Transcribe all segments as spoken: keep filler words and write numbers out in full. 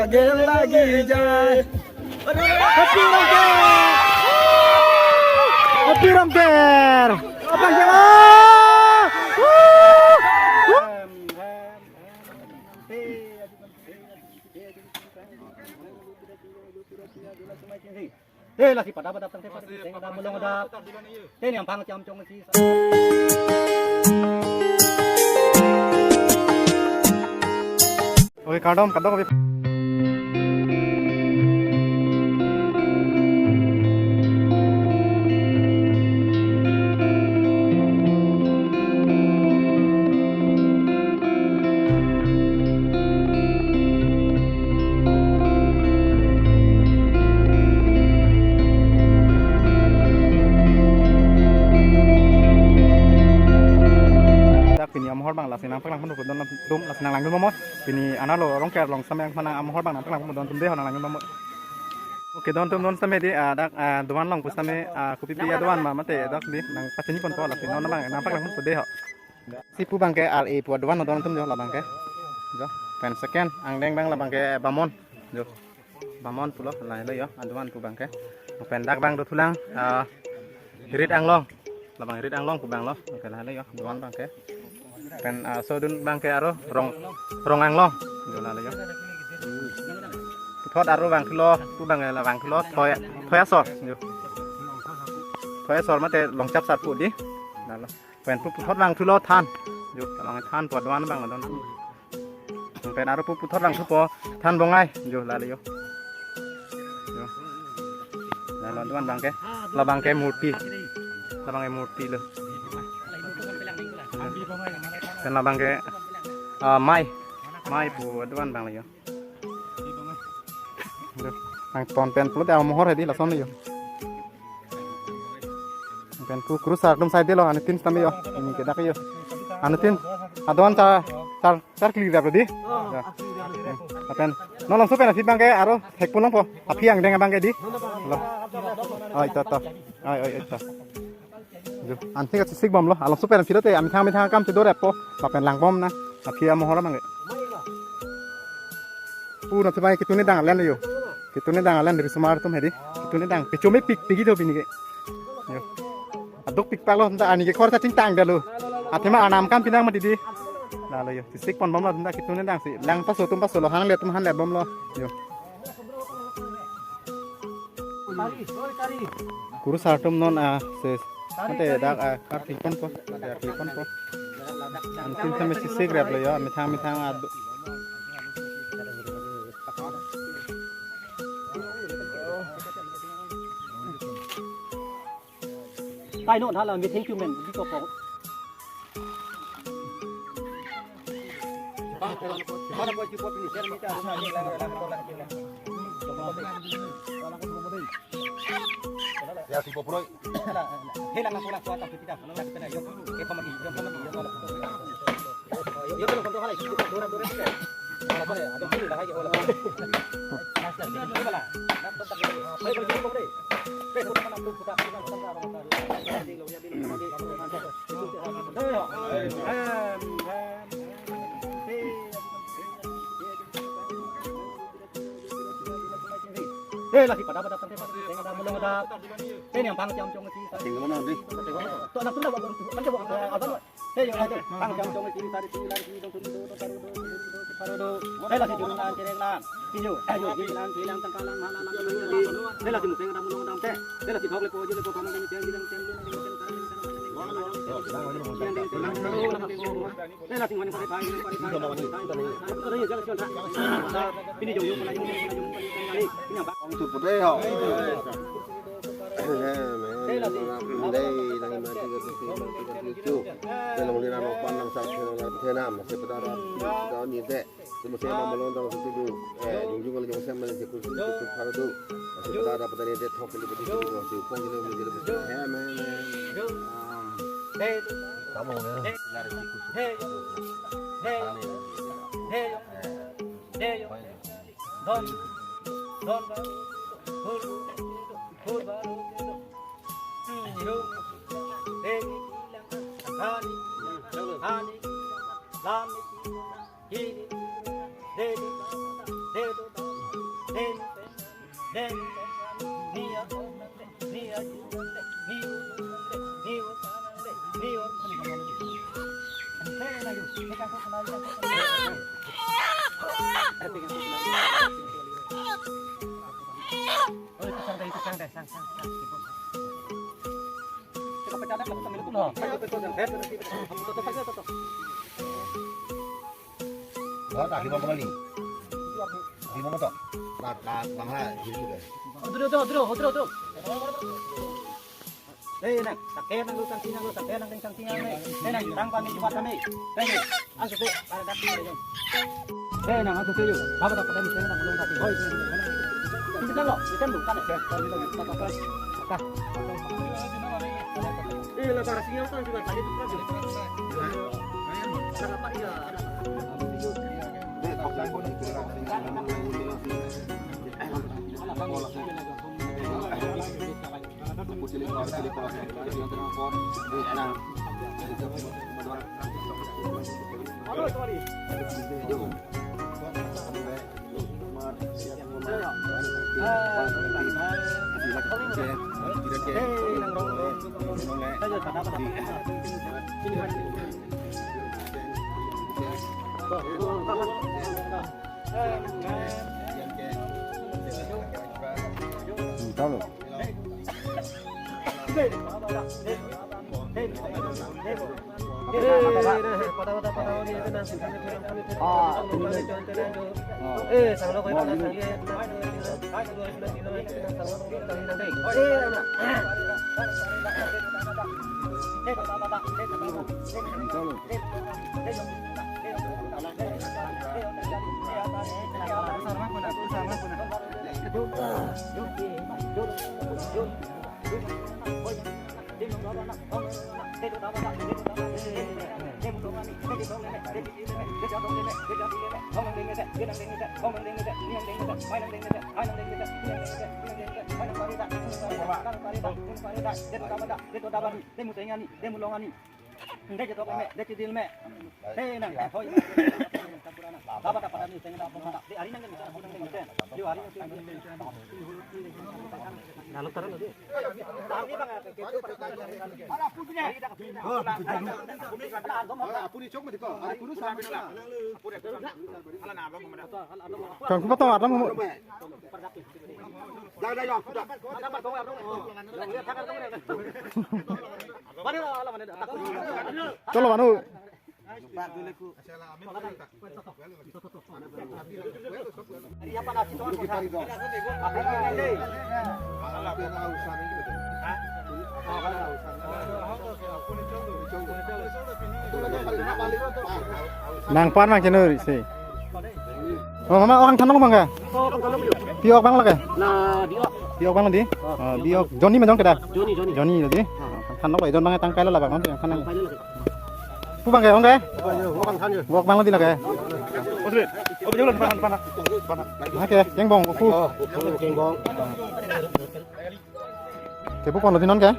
Gel lagi jai. Happy Rongker. Happy Rongker. Abang Jawa. Eh, lasi pada pada tangte pada teng ada mulong ada. Teni ampang cham chong si. Oke, kardom, kardom, oke. Dak pini amohor abang lasi nangpaklang pon dun atum lasi nanglangdun mo. Pini analo Rongker along sameng mana amohor abang nangpaklang pon dun atum dei ho nanglangdun mo. Oke, don atum non same dei, ah, dak, ah, doan along pu same, ah, kopi pi adoan ma mate dak dei nangpachini ponpo lasi non abang nangpaklang pon dei ho. Si pu abangke R A pu adoan don atum jo labangke. Jo, pen second angdeng abang labangke Bamon. Jo. Bamon pulo, lahelo jo, adoan pu abangke. Pen dak abang dothulang, ah, Rit Anglong. Labang Rit Anglong pu abanglo. Oke, lahelo jo, doan abangke. Pen, ah, sodun abangke aro Rong, Rong Anglong. Jo, lahelo jo. Puthot aro vangthulo, pu abang la vangthulo, Thoi, Thoi Asor. Jo. Thoi Asor mate Longchap Sarpo dei. Lahelo. Pen pu puthot vangthulo Than. Jo, labang Than pu adoan abang don. Pen aro pu puthot vangthupo Than Bongai. Jo, lahelo jo. Jo. Lahelo doan abangke. Labangke murti. Labangke murti lo. Pen labangke, ah, Mai. Mai pu adoan abang lo jo. Aduh, nangton pen pulote amohor hedi lason jo. Pen pu kurusar atum side lo, anuttin sitame jo. Pini ke dak jo. Anuttin adoan char, char, char kli dap dei. Jo. Pen non alongso pen aphi abangke aro thek pulongpo. Aphi angdeng abangke dei. Lo. Oi to to. Oi oi oi to. Jo, ansi kachesik bomlo, alongso pen aphi lote amethang amethang akam chedoreppo, lapen langbom na, aphi amohor abangke. Pu na thumai ketun kedang alen jo. Ketun kedang alen risomar atum hedi. Ketun kedang pechomepik pegi do pini ke. Jo. Aduk pikpaklo ta ani ke khor ta chingtang dalo. Athema anam kam pinang mati dei. Lahelo jo. Chesik pon bomlo ta ketun kedang si. Lang paso atum paso lo, hanle atum hanle bomlo. Jo. Kurusar atum non, ah, se, mate dak, ah, karpi ponpo, karpi ponpo. Anuttin same chesik replo jo, methang methang adu. Tai non hala methang kumen, di ko po. Eh, lasi pada pada tangte pada teng ada mulong ada. Teni ampang cham chong si. Tinggal mana dei? To anak tunda abang tu, kan coba abang. Hei, ayo, ayo, ampang cham chong si, sari si, lari si, dong tu, dong tu, dong tu, dong tu, dong tu, dong tu. Hei, lasi jurung lang, cereng lang. Injo, ayo, jurung lang, cereng lang, tangka lang, hala lang, hala lang. Hei, lasi museng ada mulong ada te. Hei, lasi thok lepo, jo lepo, kamang demi tiang, tiang, tiang, tiang, tiang, tiang, tiang, tiang, tiang, tiang, tiang, tiang, Ong tu pudai ho. Dei, nang mati ke tu, mati ke tu. Tolong lina no pan nang sak tolong lar thenam, sepetar lar thenam ni te. Cuma saya mau melong tang situ dulu. Eh, dulu juga lagi saya main situ situ baru tu. Sepetar dapat tadi dia thok ini betul tu, si upong ini menjadi betul. Hem, hem, hem. Kamu ya. Bawa tak lima kembali. Lima motor. Nah, nah, bang ha, ini juga. Odro, odro, odro, odro, odro. Eh, nang, tak kaya nang lu sangsi nang lu, tak kaya nang ding sangsi nang, eh. Eh, nang, tang pami cepat kami. Eh, nang, asuh, eh, para dak, eh, nang, asuh, eh, yuk. Apa tak pada mesti nang belum tapi. Hoi, ini nang lo, ini kan bukan, eh. Eh, lah, para sinyal kan juga tadi tuh, kan. Kenapa iya? Kang, kupat tong, atong mo. Chalo, manu. Nangpar nangchenur isi. Oh, mama, oh, hangthan nong bang ke? Pi-ok bang lo ke? Nah, di-ok. Pi-ok bang lo di? Oh, pi-ok. Johnny ma jong ke dah? Johnny, Johnny. Johnny lo di? Oh, hangthan nong bang, ejon bang tangkai lo la bang, hangthan nong. Pu bang ke, ong ke? Pu bang ke, ong ke? Pu bang lo di lo ke? Oke, kengbong, pu. Oh, kengbong. Kepu kon lo di non ke?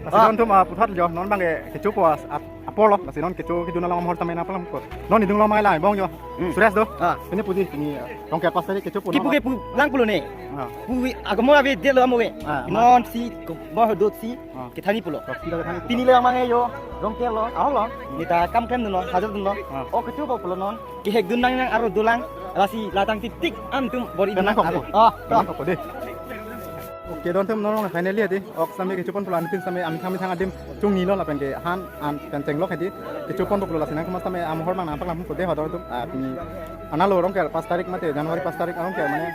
Lasi non tum, ah, puthot jo, non bang ke kecho po as-, ap-, apor lo, lasi non kecho kedun along amahol tame nangpaklangpo. Non idung long mangai lang bong jo. Hmm. Suresh do. Ah. Pini pu di, pini, ah, tong ke pas tadi kecho po. Kipu non. Kepu lang pulo ne. Ah. Pu wi, agomo avedetlo amo we. Ah, non si ko bo dot si. Ah. Kethani pulo. Dot si lo kethani pulo. Pini le mangai jo, Rongker lo, ahok lo. Neta kam klem dunlo, hajar dunlo. Ah. O kecho po pulo non. Kehek dun nang nang aro dolang. Lasi latang titik an tum bor-i dun nang kok aro. Po. Ah, kok po de. Kedon atum, non finally hedi ok sitame kechoponpo lo, anuttin sitame amethang amethang adim chungnilo lapen ke han an pen chenglok hedi kechoponpo lo, lasi nangtum sitame amohor abang nangpaklang ponpo dei ho don atum. Ah, pini analo Rongker pas tarik mate January pas tarik Rongker mane,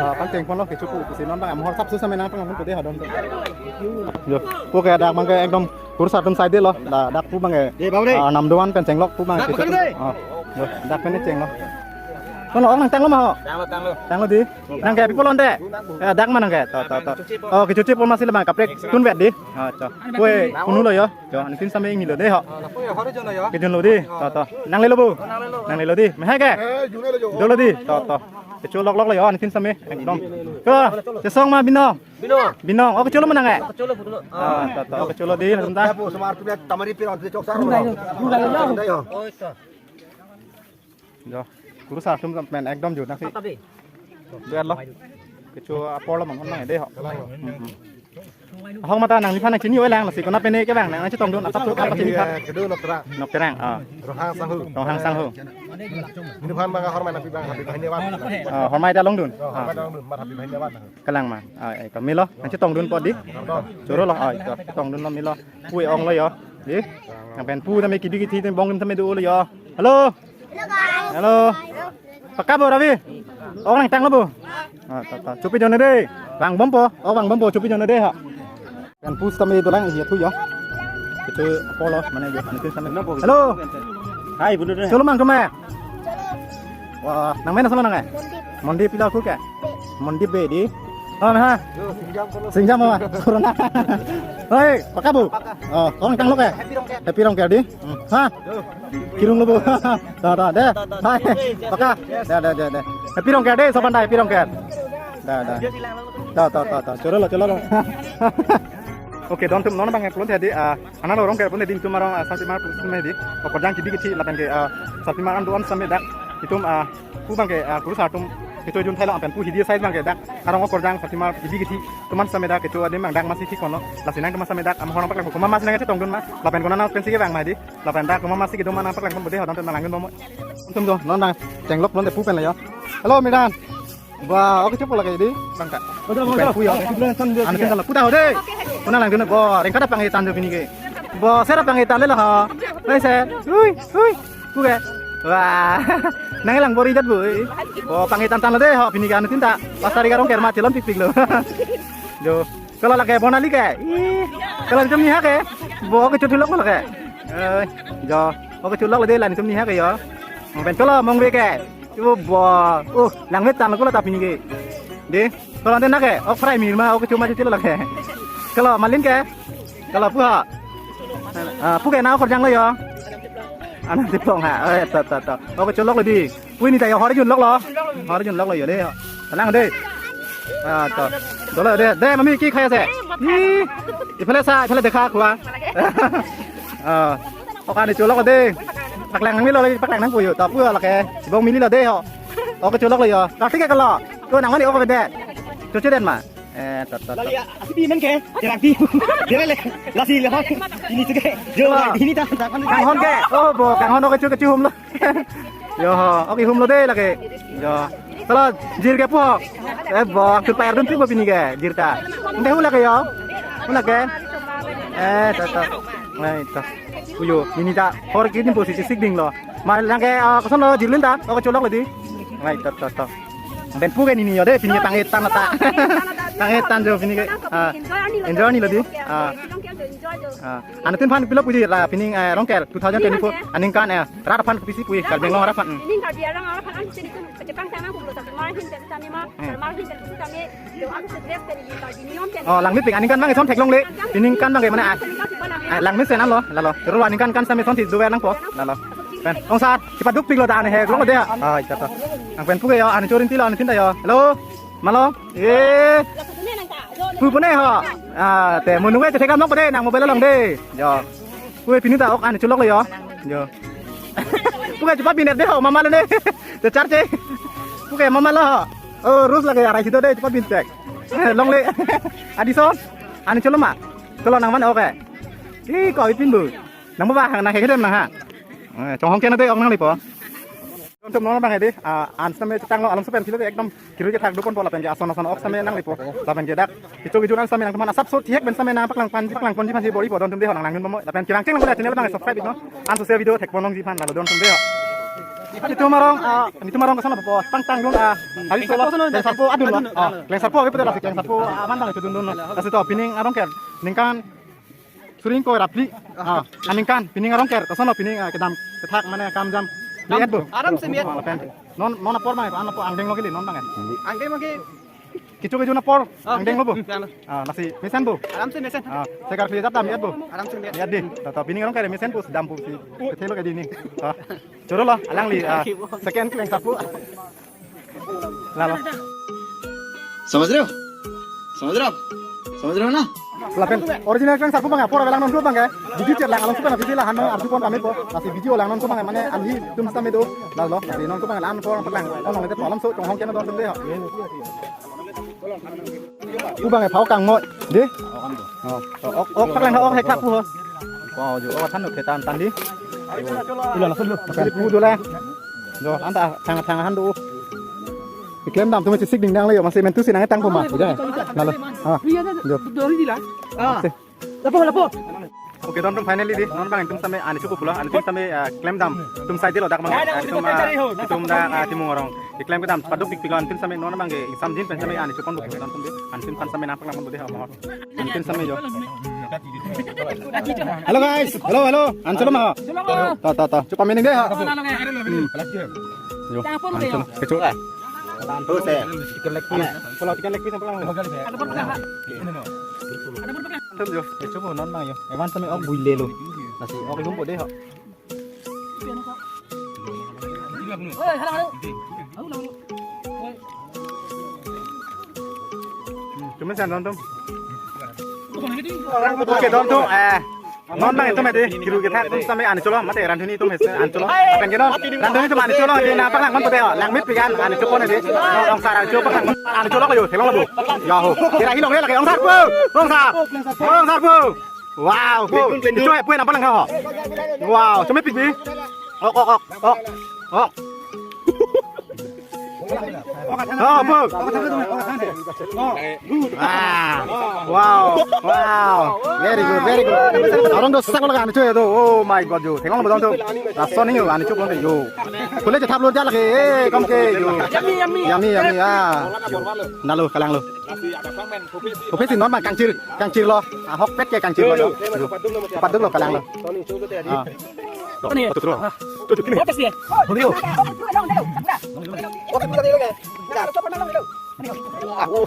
ah, pangchengponlo kechopo pusi non abang amohor sapso sitame nangpaklang ponpo dei ho don atum. Jo, puke dak abang ke ekdom kurusar atum side lo, dak dak pu abang ke, dei, bawa dei. Ah, namdoan pen chenglok pu abang ke. Dak kechopo dei. Oh, jo, dak pen chenglok. Kono ok nangtanglo ma ho? Tanglo, tanglo. Tanglo dei. Nang ke pi pulo ante? Eh, dak ma nang ke? To, to, to. Oh, kechochipon masi le abang kaprek tunvet dei. Oh, to. Kue kunu lo jo. Jo, anuttin sitame ingnilo dei ho. Kejunlo dei. To, to. Nanglelo bo? Nanglelo dei. Mehai ke? Dolo dei. To, to. Kecholok lok lo jo, anuttin sitame. Ekdom. Ko, chesong ma Binong? Binong. Binong. Oh, kecholo ma nang ke? Kecholo pulo. Ah, to, to. Oh, kecholo dei, langsung ta. Siapa semar tu lihat tamari piran tu cok sar. Enggak, enggak, enggak. Enggak, ya. Jo, kurusar atum pen ekdom jo nangsi. Tapi. Dei lo. Kecho apor lo mangkon nang dei ho. Hmm, hmm. Ahok mata nangliphan nangchini oi lang, lasi konat pen ke abang nangchetongdun, asap tu apa chini kha? Kedo Nokterang. Nokterang, ah. Ronghang Sangho. Ronghang Sangho. Neliphan abang ahormu nangpi abang happy birthday wan. Ah, ahormu ta longdun. Oh, ahormu ta longdun, mar happy birthday wan. Kalang ma. Ah, eh, kami lo, nangchetongdun po dei. Choro lo, ah, ito. Chetongdun lo milo. Pui ong lo jo. Dei. Nang pen pu tame kidi kithi tame bong tame do lo jo. Halo. Halo. Pakka bo Ravi? Ok nangtanglo bo? Ah, to, to. Chopi jonlo dei. Vangbompo. Ok vangbompo, chopi jonlo dei ha. Pen pu sitame dolang hi athu jo. Kecho apor lo mane jo. Halo. Hai, bunu dei. Cholo ma nangtum? Wah, nang men asal nang ke? Mondi pilo aku ke? Mondi be dei. Oh, na. Singjam ma? Corona. Hoi, pakka bo? Oh, ok nangtanglo ke? Happy Rongker dei. Hmm. Ha? Kirung lo bo. To, to, dei. Hai. Pakka. Dei, dei, dei, dei. Happy Rongker dei, sopan dei, Happy Rongker. Dei, dei. To, to, to, to. Cholo lo, cholo lo. Okay, don atum non abang ke pulo hedi, ah, analo Rongker pu hedi, netum arong, ah, Sarpimar pu sitame hedi. Okorjang kidi kithi lapen ke, ah, Sarpimar an do-an sitame dak. Netum, ah, pu abang ke, ah, kurusar atum kecho jun thailo lapen pu hidi side abang ke dak arong okorjang Sarpimar kidi kithi atum an sitame dak kecho adim abang dak masi thik kono. Lasi nangtum sitame dak amohor nangpaklang, komat masi nangchetongdun ma lapen konat pensi kevang ma hedi. Lapen dak komat masi kedun ma nangpaklang ponpo dei ho don atum, nang langdun bom. Atum jo, non nangchenglok non te pu pen lo jo. Halo, Miran. Wah, ok kechopo lake dei, abang ka. Pu pen pu jo. Anuttin ta lo, pu ta ho dei. Konat langdun bo, rengkat apang itan jo pini ke. Bo, sir apang itan le lo ho. Nai sir. Hui, hui. Pu ke. Wah. Nanglang bor-i jat bo. Bo, pang itan tan lo dei ho pini ke, anuttin ta. Pas tarik Rongker ma chelon pikpik lo. Jo. Kalo lake Bonali ke. Ih. Kalo netum niha ke. Bo, ok kecho thulok lo ke. Eh, jo. Ok kecho lok lo dei la netum niha ke jo. Pen kalo Mongve ke. Yo bo. Uh, langmet tan lo kalo ta pini ke. Dei. Kalo ante na ke. Ok fry mir ma, ok kecho ma chelo lake. Kalo Malin ke. Kalo pu ha. Ah, pu ke na okorjang lo jo. Anang Tiplong ha. Eh, to, to, to. Ok kecho lok lo dei. Pu hini ta jo hor junlok lo. Hor junlok lo jo dei. Tenang dei. Ah, to. Dolo dei. Dei, mami ki khai ase? Hi. Iphale sa, iphale dekha khua. Ah. Ok, ani cholok dei. Paklang nangmelo, paklang nangpo jo. To pu lake. Bong mili lo dei ho. Ok cholok lo jo. Kartik ke kalo. Ko nang mani ok dei. Choche den ma. Eh, to, to, to. Lali, ah, asi pi men ke? Jarak pi. Dia le. Lasi le. Ini tu ke. Jo, ini ta. Kanghon ke. Oh, bo, kanghon ok kecho kecho hum lo. Jo, ok ihum lo dei lake. Jo. Kalo jir ke pu ho. Eh, bo, tu payar dun tu bo pini ke, jir ta. Ante hu lake jo. Hu lake. Eh, to, to. Nai to. Pu jo, ini ta. Hor kini posisi sik ding lo. Ma nang ke, ah, koson lo jir lun ta. Ok cholok lo dei. Nai to, to, to. Pen pu ke nini jo dei, pini pang itan ta. Pang itan jo pini ke. Ah, enjoy ni lo dei. Ah. Ah, anuttin aphan pilo puji la pini, eh, Rongker two thousand twenty-four aningkan, eh, rat aphan kopisi pu, Karbi Anglong rat aphan. Hmm. Ning Karbi Anglong rat aphan an sini tu kecekang sana pulo satu mar hin satu sani ma, hmm, mar hin satu sani. Jo, aku stres dari Karbi niom. Oh, langmepik aningkan abang ison theklongle. Aningkan abang ke mane, ah, ah, langmesen an lo, lalo. Terus aningkan kan sami son ti dua nangpo, lalo. Pen, ong sar, cepat duk pik lo dan he, lo dei. Ah, ita to. Nang pen pu ke jo, ani chorin ti lo, anuttin ta jo. Halo, Malong. Eh. Pu pu ne ho. Ah, te munu ke thekam nong pu dei, nang mobile along dei. Jo. Pu pini ta ok ani cholok lo jo. Jo. Pu ke cepat binet dei ho, mama lo dei. Te charge. Pu ke mama lo ho. Oh, rus lake arai sido dei, cepat bin tek. Longle. Adison. Ani cholo ma. Kalo nang man ok. Ih, ko ipin bu. Nang ba hang nang ke kedem nang ha. Eh, chonghong ke na dei ok nang lepo. Tum non abang hedi, ah, an sitame chetanglo, along supen philo ekdom kirui kethak doponpo lapen ke ason ason ok sitame nanglepo, lapen ke dak kecho kejun an sitame nangtum aphan asapso thihek pen sitame nangpaklang pan, paklang ponji aphan si bor-ipo, don tum dei ho, nang langdun bomnoi, lapen kevang cheng lang channel abang subscribe iknon, an social video thekpon longji aphan, lalo don tum dei ho. Netum arong, ah, netum arong koson lapu pangtang dun, ah, hari solo, Klengsarpo adun lo, ah, Klengsarpo ave pulote lasi Klengsarpo, ah, aman abang chedun dunlo, lasi to pining arong ke ningkan suri ingkoi ra phli. Ah, aningkan, pining arong ke, koson lo pining, ah, kedam, kethak mane kam jam. Kam, liat bo. Aram se miat. Ah, lapen. Non, non apor abang, an apor angdeng lo kali, non abang. Angdeng abang ke. Kecho kejun apor, ah, angdeng lo bo. Hmm, ya lo. Ah, lasi, mesen bo. Aram se mesen. Ah, sekar phli jat dam liat bo. Aram se miat. Liat dei. To, to, pining arong ke mesen bo, dam bo si. Kethelo ke dei ni. Ah, choro lo, alangli, ah, second Klengsarpo. Lalo. समझ रहे हो? समझ रहे हो आप? समझ रहे हो ना? Lapen original Klengsarpo abang apor avelang non abang ke. Video chet lang along supen video la han arjupon kamipo. Lasi video lang non abang mane alhi tum sitame do. Lalo, lasi non abang lan apor paklang. Along lete problem so chonghong kena don tum dei ho. Pu abang phao kangmo dei. Oh, ok, ok paklang ok hek thak pu ho. Wow, jo, oh, than ok tan tan dei. Ila langsung dulu. Lapen pu dolang. Jo, anta thang thang han do. Keklem dam tum chesik ding nang le, masih mentu si nang tang puma. Ja. Lalo. Ah. Jo. Dori dila. Ah. Lapu, lapu. Okay, don tum finally dei, non abang netum sitame ani chopo pulo, ani netum sitame, ah, klem dam. Tum sai dilo dak abang, ah, netum, ah, netum dak, ah, Timung arong. Keklem kedam paduk pikpik lo, netum sitame non abang ke ingsamjin pen sitame ani chopon bo, don tum dei, netum aphan sitame nangpaklang pon bo dei ho. Netum sitame jo. Hello guys, hello, hello. An cholo ma ho. To, to, to. Chopamining dei ho. Hmm. Jo. An cholo. Kecho. Pulo chicken leg piece, pulo. Tum jo, kecho bo non abang jo. Evan sitame ok buile lo. Lasi ok ihum po dei ho. Hmm, tum mesen don tum. Okay, don tum. Eh. Non abang netum hedi, kirui kethak atum sitame ani cholo, mate randhuni atum hedi ani cholo. Lapen ke non, randhuni atum ani cholo, hedi nangpaklang pon pute ho, langmepik an ani chopon hedi. Non ongsar ani cholo paklang, ani cholo ko jo, theklong lo bo. Ya ho. Kira hilong le lake, ongsarpo, ongsar. Ongsarpo. Wow, po. Icho he, po nangpaklang ho. Wow, chomepik dei. Ok, ok, ok, ok. Ok. Oh, po. Ah, wow, wow. Very good, very good. Arong do sak lo kan, cuy, do. Oh my God, jo. Theklong lo bo don tum. Lason ni jo, ani chopon dei jo. Kule je thap lo ja lake. Eh, kom ke jo. Yummy, yummy. Yummy, yummy, ah. Jo. Nalo, kalang lo. Kopi si non abang kangchir, kangchir lo. Ahokpet ke kangchir lo jo. Jo. Paduk lo, kalang lo. Ah. Tuh, tuh, tuh, tuh. Tuh, tuh, gini. Atas dia. Boleh, yuk. Wah, oh.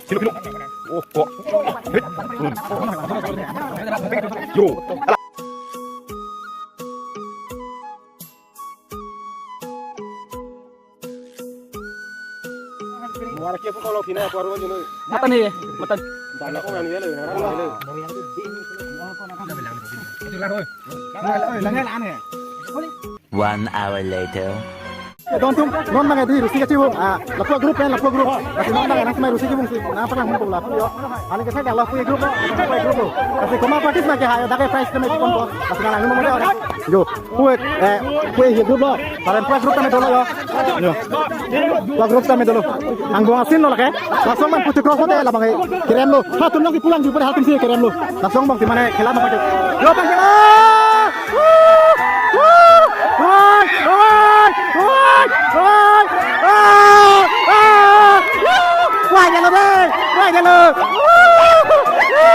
Sino, sino. Oh, kok. Yo. Alah. Muara kia pun kalau kina apa rumah jenuh. Matan ni, matan. Dana ko yang dia le, orang lain le. Itulah, oi. Itulah, oi. One hour later. Don tum, non abang hedi rusi kachivung. Ah, lapu group pen, lapu group. Lasi non abang nang semai rusi chivungsi. Nangpaklang pon po lapu jo. Ani ke sai dak lapu group lo, lapu group lo. Lasi komat parties abang ke hayo, dak ke prize tame ponpo. Lasi nang langdun bomnoi. Jo. Pu, eh, pu he group lo. Paren pu group tame dolo jo. Jo. Pu group tame dolo. Angbong asin lo lake. Lason abang putik rok hote labang ke kerem lo. Hatum abang ke pulang jupur hatum si kerem lo. Lason abang si mane khela abang pake. Yo abang ke. Ah! Woo! Woo! Oi! Oi! Oi! Ah! Ah! Woo! Wah, jalo dei. Wah, jalo. Woo! Woo!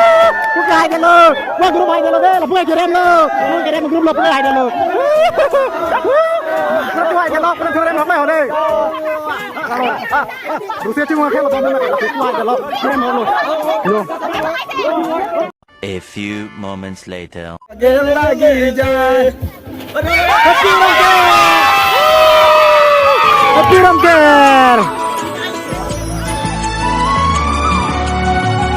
Wah, jalo. Wah, group hai jalo dei. Lapu kerem lo. Lapu kerem group lapu hai jalo. Lapu hai jalo, lapu kerem lo, ho dei. Rusi chivung akhel lo, lapu hai jalo, kerem lo. Yo. A few moments later. Lagi, lagi, jai. Happy Rongker! Happy Rongker!